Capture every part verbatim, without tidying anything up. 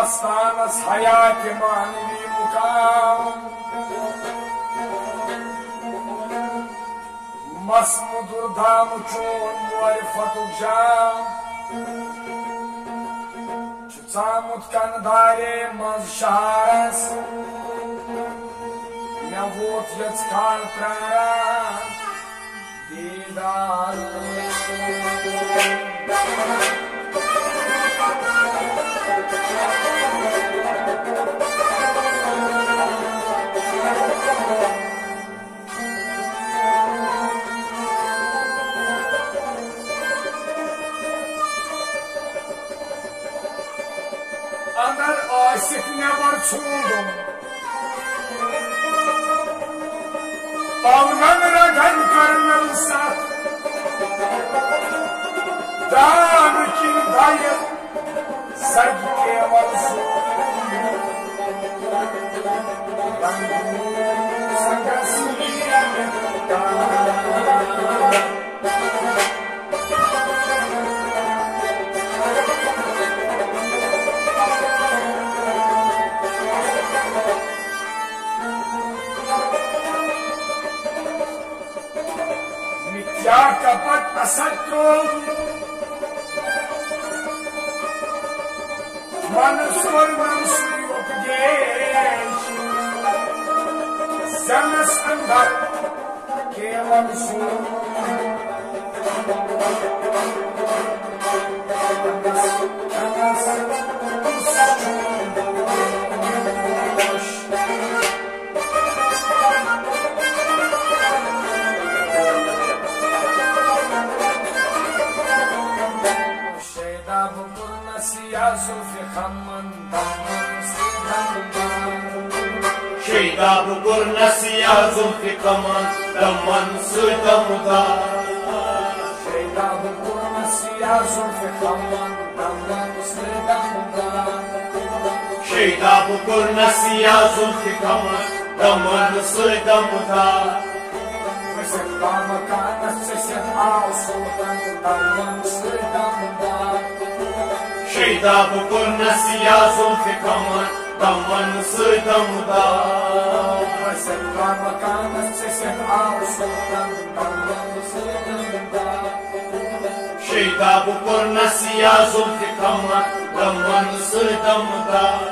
آستانس حیات معنوی مقام۔ مس مُدُر دام چون معرفتُک جام۔ چھُ ژامُت کنہٕ دارے منٛز شہرس۔ مےٚ ووت یٔژ کال پراران۔ دیدار۔ اندر ٲسِتھ نٮ۪بر ژھونڈُم۔ پاونن رگن کرنل ستھ۔ دان کِنۍ دایہِ زگہِ کیول زُو۔ رنگوٗن سنگس میٖٹھ دان۔ مِتھیا کپٹ اسد تروو۔ من سورنم سُے اُپدیش۔ زنس اندر کیول سُے۔ شیدا بُکُر نسیا زُلفِ خمن دمن سُے دمدار۔ شیدا بُکُر نسیا زُلفِ خمن دمن سُے دمدار۔ شیدا بُکُر نسیا زُلفِ خمن دمن سُے دمدار۔ شیدا بُکُر نسیا زُلفِ خمن دمن سُے دمدار۔ ؤسِتھ لامکانس ژٔسِتھ آو سُلطان دمن سُے دمدار۔ شیدا بُکُر نسیا زُلفِ خمن دمن سُے دمدار۔ ؤسِتھ لامکانس ژٔسِتھ آو سُلطان دمن سُے دمدار۔ شیدا بُکُر نسیا زُلفِ خمن دمن سُے دمدار۔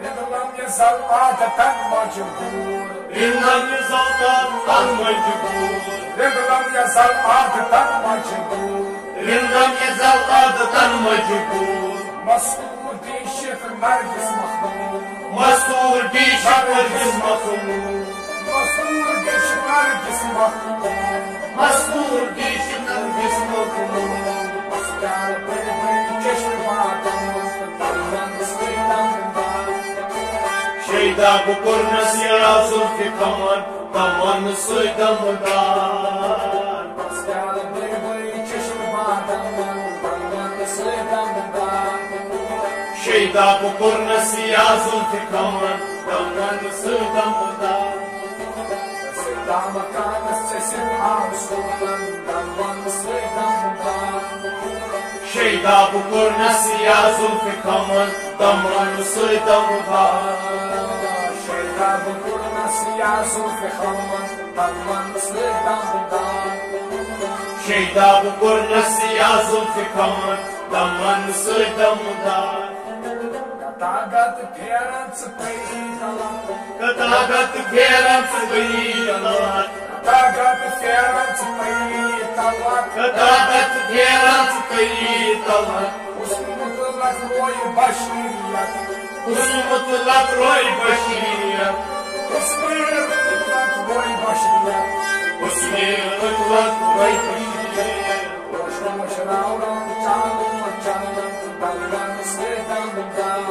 رِنٛدلم یہِ زل عادتن مجبوٗر۔ رِنٛدلم یہِ زل عادتن مجبوٗر۔ رِنٛدلم یہِ زل عادتن مجبوٗر۔ رِنٛدلم یہِ زل عادتن مجبوٗر۔ مستوٗر بیشک نرگس مخمور۔ مستوٗر بیشک نرگس مخمور۔ مستوٗر بیشک نرگس مخمور۔ مستوٗر بیشک نرگس مخمور۔ بس پیالہٕ بٔرۍ بٔرۍ چشمہٕ واتن منٛز تہٕ دمن سُے دمدار۔ شیدا بُکُر نسیا زُلفِ خمن دمن سُے دمدار۔ بس پیالہٕ بٔرۍ بٔرۍ چشمہٕ واتن منٛز دمن سُے دمدار۔ شیدا بُکُر نسیا زُلفِ خمن دمن سُے دمدار۔ دامکانس ژٔسِتھ آو سُلطان دمن سُے دمدار۔ شیدا بُکُر نسیا زُلفِ خمن دمن سُے دمدار۔ شیدا بُکُر نسیا زُلفِ خمن دمن سُے دمدار۔ شیدا بُکُر نسیا زُلفِ خمن دمن سُے دمدار۔ کتاگت پھیرن ژٕ پری تلوار۔ کتاگت پھیرن ژٕ پری تلوار۔ کتاگت پھیرن ژٕ پری تلوار۔ کتاگت پھیرن ژٕ پری تلوار۔ حسن مطلق روی بشریت۔ حسن مطلق روی بشریت۔ حسن مطلق روی بشریت۔ حسن مطلق روی بشریت۔ وٕچھ، وٕچھ، راو، راو، چانہٕ، چانہٕ، دمن سُے دمدار۔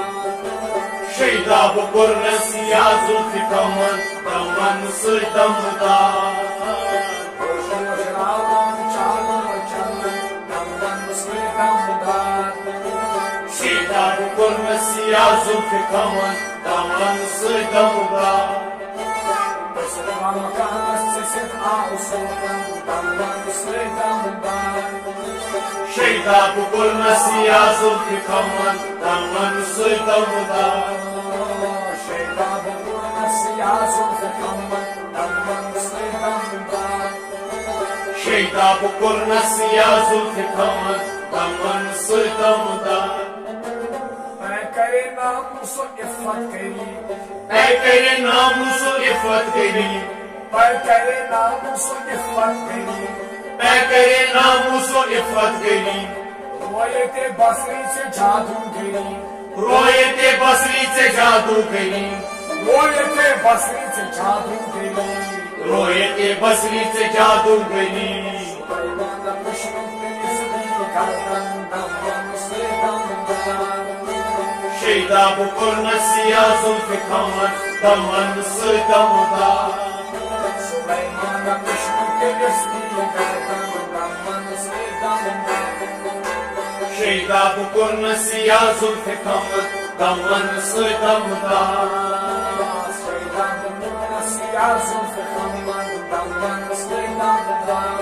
شیدا بُکُر نسیا زُلفِ خمن دمن سُے دمدار۔ وٕچھ، وٕچھ، راو، راو، چانہٕ، چانہٕ، دمن سُے دمدار۔ شیدا بُکُر نسیا زُلفِ خمن دمن سُے دمدار۔ بس لامکانس ژٔسِتھ آو سُلطان دمن سُے دمدار۔ شیدا بُکُر نسیا زُلفِ خمن دمن سُے دمدار۔ شیدا بہٕ کوٚرنس یا ذوالفقار محمد، دمن سۭتۍ دمدار۔ شیدا بہٕ کوٚرنس یا ذوالفقار محمد، دمن سۭتۍ دمدار۔ تۄہہِ کرے ناموس و عفت غریب۔ تۄہہِ کرے ناموس و عفت غریب۔ تۄہہِ کرے ناموس و عفت غریب۔ تۄہہِ کرے ناموس و عفت غریب۔ رویت بصری ژےٚ جادوگری۔ رویت بصری ژےٚ جادوگری۔ رویت بصری ژےٚ جادوگری۔ رویت بصری ژےٚ جادوگری۔ سلیمان وٕچھنُک تٔمِس گردن دمن سۭتۍ دمدار۔ شیدا بہٕ کوٚرنس یا ذوالفقار محمد، دمن سۭتۍ دمدار۔ سلیمان وٕچھنُک تٔمِس گردن دمن سۭتۍ دمدار۔ شیدا بہٕ کوٚرنس یا ذوالفقار محمد، دمن سۭتۍ دمدار۔ شیدا بہٕ کوٚرنس یا ذوالفقار محمد، دمن سۭتۍ دمدار۔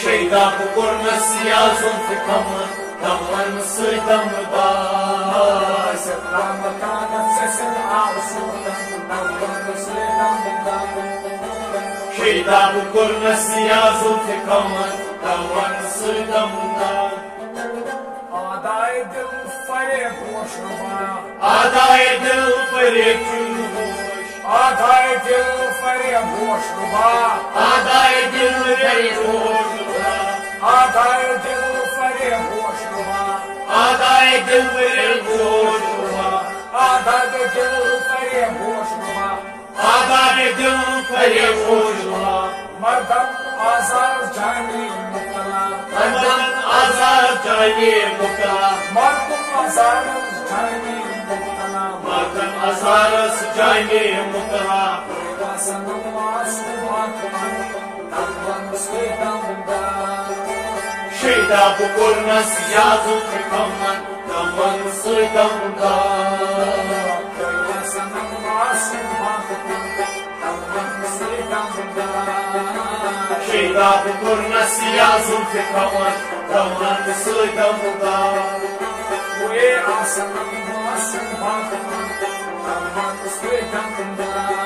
شیدا بہٕ کوٚرنس یا ذوالفقار محمد، دمن سۭتۍ دمدار۔ سلام مکانس ژےٚ سۭتۍ آو سوتن، دمن سۭتۍ دمدار۔ شیدا بہٕ کوٚرنس یا ذوالفقار محمد، دمن سۭتۍ دمدار۔ آدائے دل فریب ہوش ربا۔ آدائے دل فریب ہوش۔ آدائے دل فریب ہوش ربا۔ آدائے دل فریب ہوش ربا۔ آدائے دل فریب ہوش ربا۔ آدائے دل فریب ہوش ربا۔ آدائے دل فریب ہوش ربا۔ آدائے دل فریب ہوش ربا۔ مردم آزار جانی مبتلا۔ مردم آزار جانی مبتلا۔ مردم آزار جانی مبتلا۔ مردم آزار جانی مبتلا۔ سنم آسو بات دمن سۭتۍ دمدار۔ شیدا بہٕ کوٚرنس یا ذوالفقار محمد، دمن سۭتۍ دمدار۔ سنم آسو بات دمن سۭتۍ دمدار۔ شیدا بہٕ کوٚرنس یا ذوالفقار محمد، دمن سۭتۍ دمدار۔ وے آسن آسن بات دمن سۭتۍ دمدار۔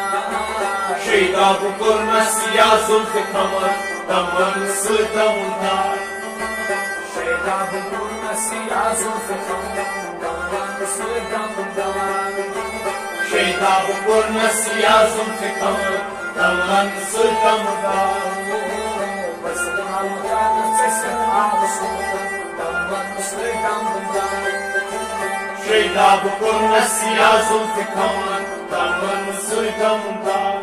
شیدا بہٕ کوٚرنس یا ذوالفقار محمد، دمن سۭتۍ دمدار۔ شیدا بہٕ کوٚرنس یا ذوالفقار محمد، دمن سۭتۍ دمدار۔ شیدا بہٕ کوٚرنس یا ذوالفقار محمد، دمن سۭتۍ دمدار۔ بس دمدار ژےٚ سۭتۍ آو سوتن، دمن سۭتۍ دمدار۔ شیدا بہٕ کوٚرنس یا ذوالفقار محمد، دمن سۭتۍ دمدار۔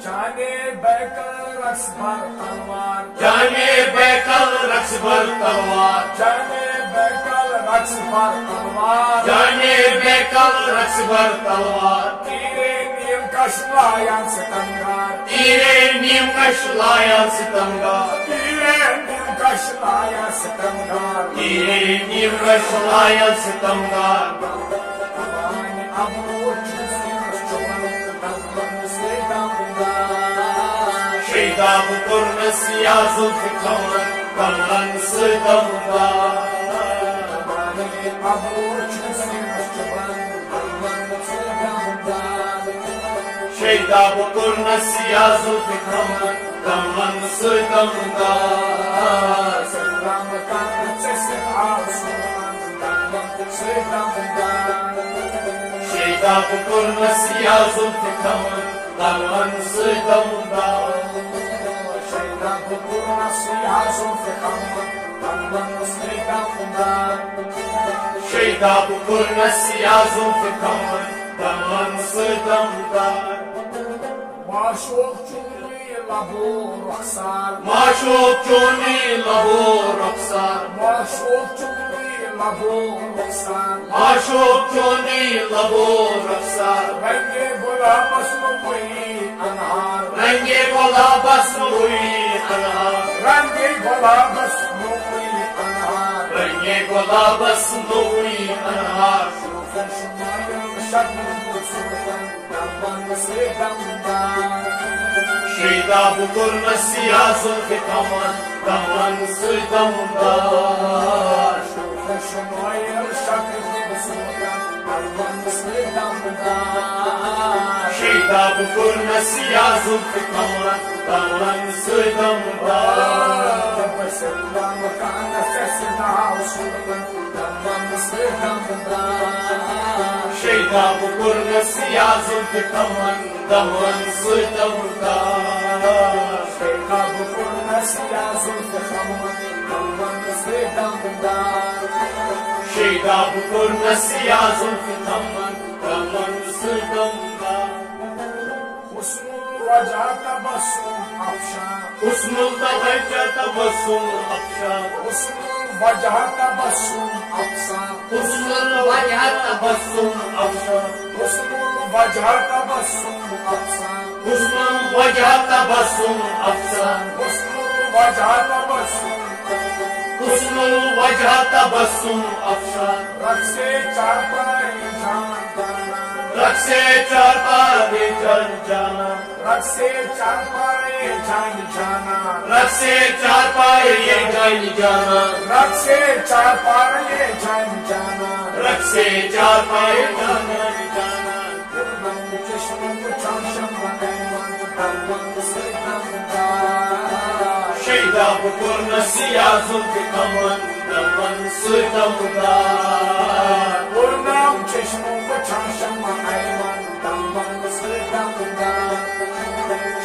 جانے بیکل رس بر تلوار۔ جانے بیکل رس بر تلوار۔ جانے بیکل رس بر تلوار۔ جانے بیکل رس بر تلوار۔ تیرے نیم کش لایان ستمگار۔ تیرے نیم کش لایان ستمگار۔ تیرے نیم کش لایان ستمگار۔ تیرے نیم کش لایان ستمگار۔ بھوانی ابرو چھُ سینس چُبان، دمن سۭتۍ دمدار۔ شیدا بہٕ کوٚرنس یا ذوالفقار محمد، دمن سۭتۍ دمدار۔ بھوانی ابرو چھُ سینس چُبان، دمن سۭتۍ دمدار۔ شیدا بہٕ کوٚرنس یا ذوالفقار محمد، دمن سۭتۍ دمدار۔ سلام کرنہٕ ژےٚ سۭتۍ آو سون، دمن سۭتۍ دمدار۔ شیدا بہٕ کوٚرنس یا ذوالفقار محمد، دمن سۭتۍ دمدار۔ شیدا بہٕ کوٚرنس یا ذوالفقار محمد، دمن سۭتۍ دمدار۔ شیدا بہٕ کوٚرنس یا ذوالفقار محمد، دمن سۭتۍ دمدار۔ معشوق چونی لبو رخسار۔ معشوق چونی لبو رخسار۔ معشوق چونی لبو رخسار۔ معشوق چونی لبو رخسار۔ رنگِ گلابس نوٚوُے انہار۔ رنگِ گلابس نوٚوُے انہار۔ رنگِ گلابس نوٚوُے انہار۔ رنگِ گلابس نوٚوُے انہار۔ شوخن شمایل شبنم سوزن۔ دمن سۭتۍ دمدار۔ شیدا بہٕ کوٚرنس یا ذوالفقار محمد، دمن سۭتۍ دمدار۔ شمایل شکل بہٕ کوٚرنس یا زُلفہِ کملن، کملن سۭتۍ دمدار۔ بہٕ سیوٚدُم کانس ژےٚ سیوٚدُم سُلفن، کملن سۭتۍ دمدار۔ شیدا بہٕ کوٚرنس یا زُلفہِ کملن، کملن سۭتۍ دمدار۔ شیدا بہٕ کوٚرنس یا زُلفہِ کملن، کملن سۭتۍ دمدار۔ شیدا بہٕ کوٚرنس یا زُلفہِ کملن، کملن سۭتۍ دمدار۔ حسن الوجہ تبسم افشان۔ حسن الوجہ تبسم افشان۔ حسن الوجہ تبسم افشان۔ حسن الوجہ تبسم افشان۔ حسن الوجہ تبسم افشان۔ حسن الوجہ تبسم افشان۔ حسن الوجہ تبسم۔ حسن الوجہ تبسم افشان۔ رقص چارپائی جان جانا۔ رقص چارپائی جان جانا۔ رقص چارپائی جان جانا۔ رقص چارپائی جان جانا۔ رقص چارپائی جان جانا۔ رقص چارپائی جان جانا۔ پورنم چشم وچھان شمع ایوان، دمن سۭتۍ دمدار۔ شیدا بہٕ کوٚرنس یا زُلفہِ کملن، کملن سۭتۍ دمدار۔ پورنم چشم وچھان شمع ایوان، دمن سۭتۍ دمدار۔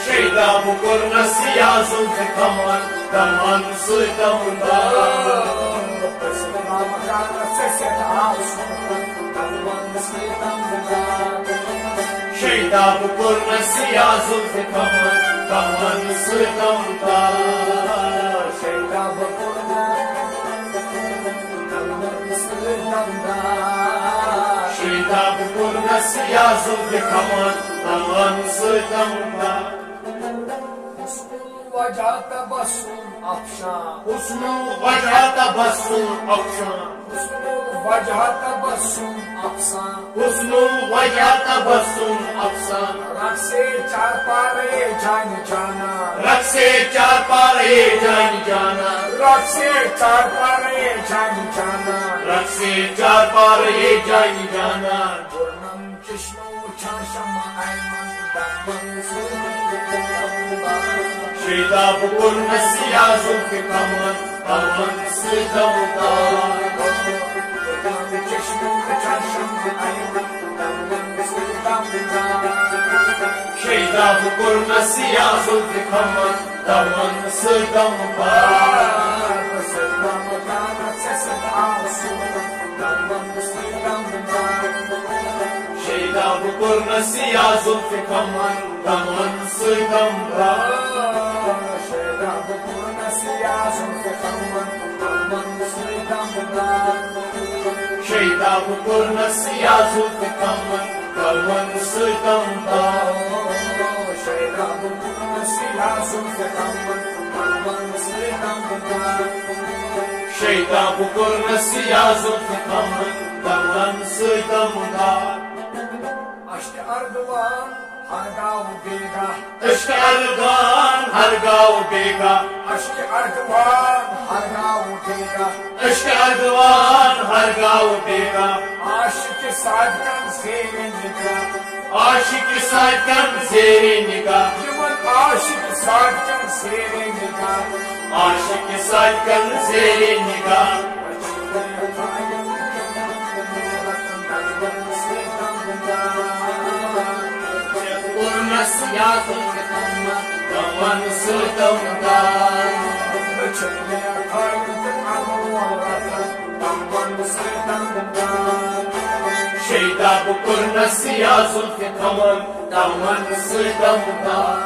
شیدا بہٕ کوٚرنس یا زُلفہِ کملن، کملن سۭتۍ دمدار۔ بہٕ سیوٚدُم کانس ژےٚ سیوٚدُم سُلفن، کملن سۭتۍ دمدار۔ شیدا بہٕ کوٚرنس یا زُلفہِ کملن، کملن سۭتۍ دمدار۔ شیدا بہٕ کوٚرنس، کملن سۭتۍ دمدار۔ شیدا بہٕ کوٚرنس یا زُلفہِ کملن، کملن سۭتۍ دمدار۔ حسن الوجہ تبسم افشان۔ حسن الوجہ تبسم افشان۔ حسن الوجہ تبسم افشان۔ حسن الوجہ تبسم افشان۔ رقص چارپائی جان جانا۔ رقص چارپائی جان جانا۔ رقص چارپائی جان جانا۔ رقص چارپائی جان جانا۔ پورنم چشم وچھان شمع ایوان، دمن سۭتۍ دمدار۔ شیدا بہٕ کوٚرنس یا زُلفہِ کملن، کملن سۭتۍ دمدار۔ چشم وچھان شمع ایوان، دمن سۭتۍ دمدار۔ شیدا بہٕ کوٚرنس یا زُلفہِ کملن، دمن سۭتۍ دمدار۔ بہٕ سیوٚدُم کانس ژےٚ سیوٚدُم سُلفن، دمن سۭتۍ دمدار۔ شیدا بہٕ کوٚرنس یا زُلفہِ کملن، دمن سۭتۍ دمدار۔ شیدا بہٕ کوٚرنس یا زُلفہِ کملن، کملن سۭتۍ دمدار۔ شیدا بہٕ کوٚرنس یا زُلفہِ کملن، کملن سۭتۍ دمدار۔ شیدا بہٕ کوٚرنس یا زُلفہِ کملن، کملن سۭتۍ دمدار۔ شیدا بہٕ کوٚرنس یا زُلفہِ کملن، کملن سۭتۍ دمدار۔ اشک اردوان ہر گاؤں بیگاہ۔ عشق اردوان ہر گاؤں بیگاہ۔ اشک اردوان ہر گاؤں بیگاہ۔ عشق اردوان ہر گاؤں بیگاہ۔ عاشق صادقن زیر نگاہ۔ عاشق صادقن زیر نگاہ۔ یمن عاشق صادقن زیر نگاہ۔ عاشق صادقن زیر نگاہ۔ کوٚرنس یا زُلفہِ کملن، دمن سۭتۍ دمدار۔ شیدا بہٕ کوٚرنس یا زُلفہِ کملن، دمن سۭتۍ دمدار۔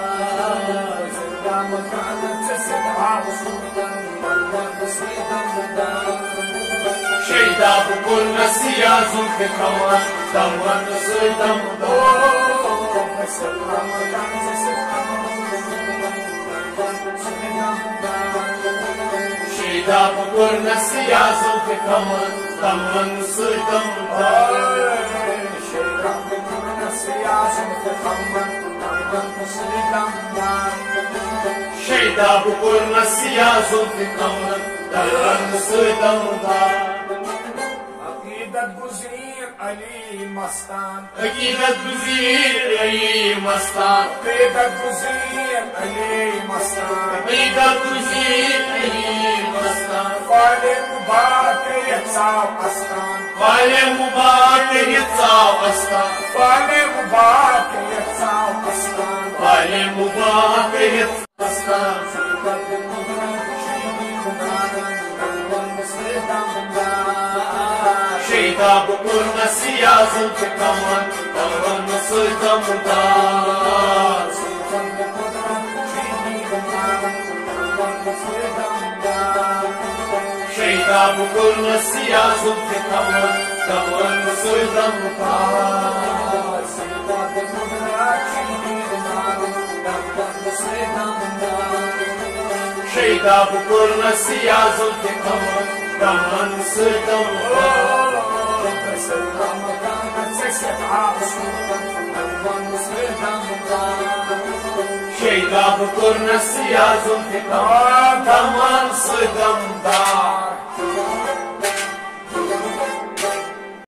شیدا بہٕ کوٚرنس یا زُلفہِ کملن، دمن سۭتۍ دمدار۔ شیدا بہٕ کوٚرنس یا زُلفہِ کملن، دمن سۭتۍ دمدار۔ شیدا بہٕ کوٚرنس یا زُلفہِ کملن، دمن سۭتۍ دمدار۔ عقیدت گزری علی مستان۔ عقیدت گزیر علی مستان۔ عقیدت گزیر علی مستان۔ عقیدت گزیر علی مستان۔ فال مبارک یتھ ژاو استان۔ فال مبارک یتھ ژاو استان۔ فال مبارک یتھ ژاو استان۔ فال مبارک یتھ استان۔ شیدا بہٕ کوٚرنس سیاہ زُلفِ کمر، کمرن سۭتۍ دمدار۔ شیدا بہٕ کوٚرنس سیاہ زُلفِ کمر، کمرن سۭتۍ دمدار۔ شیدا بہٕ کوٚرنس سیاہ زُلفِ کمر، کمرن سۭتۍ دمدار۔ شیدا بہٕ کوٚرنس سیاہ زُلفِ کمر، کمرن سۭتۍ دمدار۔